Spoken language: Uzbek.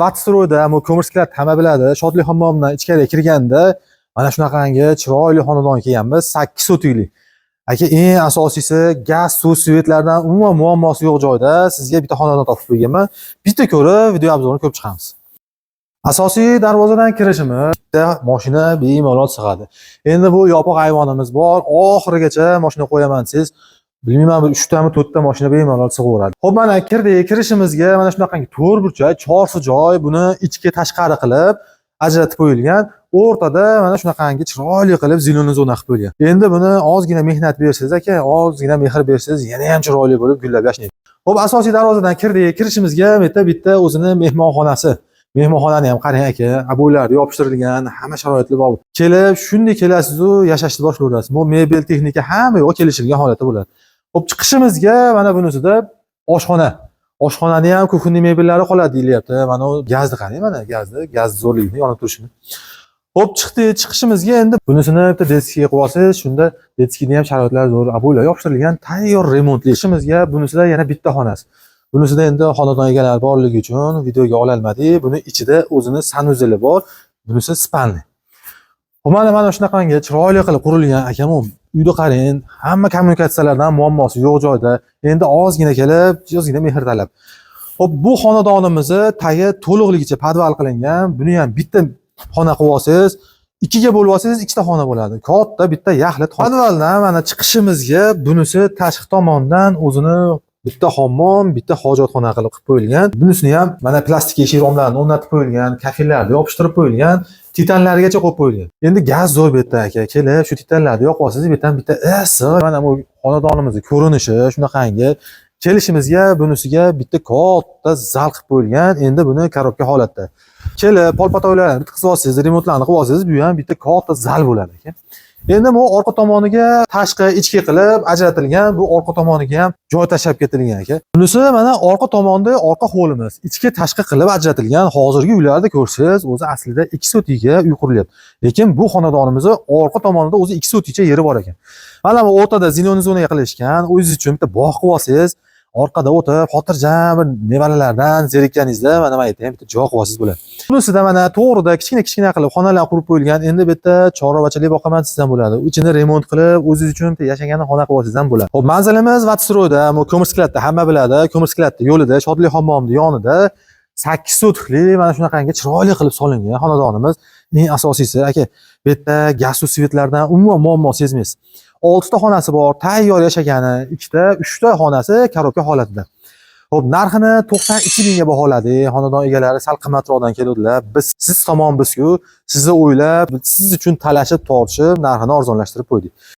Vatsroyda bu ko'mir sklad hamma biladi. Shodlik hammomidan ichkariga kirganda mana shunaqangi chiroyli xonadon kelganmiz, 8 sotikli. Aka, eng asosiysi gaz, suv, svetlardan umuman muammosi yo'q joyda sizga bitta xonadon topib qo'yganman. Bitta ko'rib video обзор ini ko'rib chiqamiz. Asosiy darvozadan kirishimiz bitta mashina bemalol sig'adi. Endi bu yopiq ayvonimiz bor. Oxirigacha mashina qo'yaman desangiz, bilmayman, bir 3 tami 4 ta mashina bemalol sig'averadi. Xo'p, mana kirdik, kirishimizga mana shunaqangi to'rt burchak, chorsi joy, buni ichki tashqari qilib ajratib qo'yilgan. O'rtada mana shunaqangi chiroyli qilib зелёный zona qilib qo'yilgan. Endi buni ozgina mehnat bersangiz aka, ozgina mehr bersangiz, yana ham chiroyli bo'lib gullab yashnaydi. Xo'p, asosiy darvozadan kirdik, kirishimizga bu yerda bitta o'zini mehmonxonasi. Mehmonxonani ham qarang aka, обой lar yopishtirilgan, hamma sharoitli bor. Kelib, shunday kelasiz-u, yashashni boshlayverasiz. Bu mebel, texnika hamma yo'q kelishilgan holatda bo'ladi. Xo'p, chiqishimizga mana bunisida oshxona. Oshxonani ham кухонный mebellari qoladi deyilyapti. Mana u gazni qarang, mana gazni, gaz zo'rligini yonib turishini. Xo'p, chiqdik, chiqishimizga endi bunisini bitta детский qilib olsangiz, shunda детский da ham sharoitlar zo'r, обой lar yopishtirilgan, tayyor remontli. Chiqishimizga bunisida yana bitta xonasi. Bunisida endi xonadon egalari borligi uchun videoga ololmadik. Buni ichida o'zini санузел i bor. Bunisi спальный. Xo'p, mana shunaqangi chiroyli qilib qurilgan akam, uyda qarang, hamma kommunikatsiyalardan muammosi yo'q joyda. Endi ozgina kelib, ozgina mehr talab. Xo'p, bu xonadonimizni tagi to'liqligicha podval qilingan. Buni ham bitta xona qilib olsangiz, ikkiga bo'lib olsangiz ikkita xona bo'ladi. Katta bitta yaxlit. Podvaldan mana chiqishimizga bunisi tashqi tomondan o'zini bitta hammom, bitta hojatxona qilib qo'yilgan. Bunisini ham mana plastik eshik romlarini o'rnatib qo'yilgan, kafellarni yopishtirib qo'yilgan, titanlargacha qo'yib qo'yilgan. Endi gaz zo'r bu yerda aka. Kelib shu titanlarni yoqib olsangiz, bu yerdan bitta issiq mana bu xonadonimizni ko'rinishi shunaqangi. Kelishimizga bunisiga bitta katta zal qilib qo'yilgan. Endi buni коробка holatda. Kelib pol potoylarni bitkazib olsangiz, remontlarni qilib olsangiz, bu ham bitta katta zal bo'ladi aka. Endi bu orqa tomoniga tashqi, ichki qilib ajratilgan, bu orqa tomoniga ham joy tashlab ketilgan aka. Bunisi mana orqa tomonda orqa hovlimiz. Ichki tashqi qilib ajratilgan. Hozirgi uylarda ko'rsangiz, o'zi aslida 2 sotiga uy qurilyapti. Lekin bu xonadonimizni orqa tomonida o'zi 2 soticha yeri bor ekan. Mana bu o'rtada зелёный zonaga qilishgan. O'zingiz uchun bitta bog' qilib olsangiz, orqada o'tirib xotirjam bir nevaralardan zerikkaningizda mana yerda ham bitta joy qilib olsangiz bo'ladi. Bunisida mana to'g'rida kichkina kichkina qilib xonalar qurib qo'yilgan. Endi bu yerda chorvachalik boqaman desangiz ham bo'ladi. Ichini remont qilib, o'zingiz uchun bitta yashagan xona qilib olsangiz ham bo'ladi. Xo'p, manzilimiz Vatsroyda, bu ko'mir skladda hamma biladi. Ko'mir skladda yo'lida, Shodlik hammomning yonida 8 sotixli mana shunaqangi chiroyli qilib solingan xonadonimiz. Eng asosiysi aka, bu yerda gaz, suv, svetlardan umuman muammo sezmaysiz. 6 ta xonasi bor, tayyor yashagani, ikkita, 3 ta xonasi коробка holatida. Xo'p, narxini 92 mingga baholadik. Xonadon egalari sal qimmatroqdan keluvdilar. Biz siz tomon biz-ku, sizni o'ylab, siz uchun talashib, tortishib, narxini arzonlashtirib qo'ydik.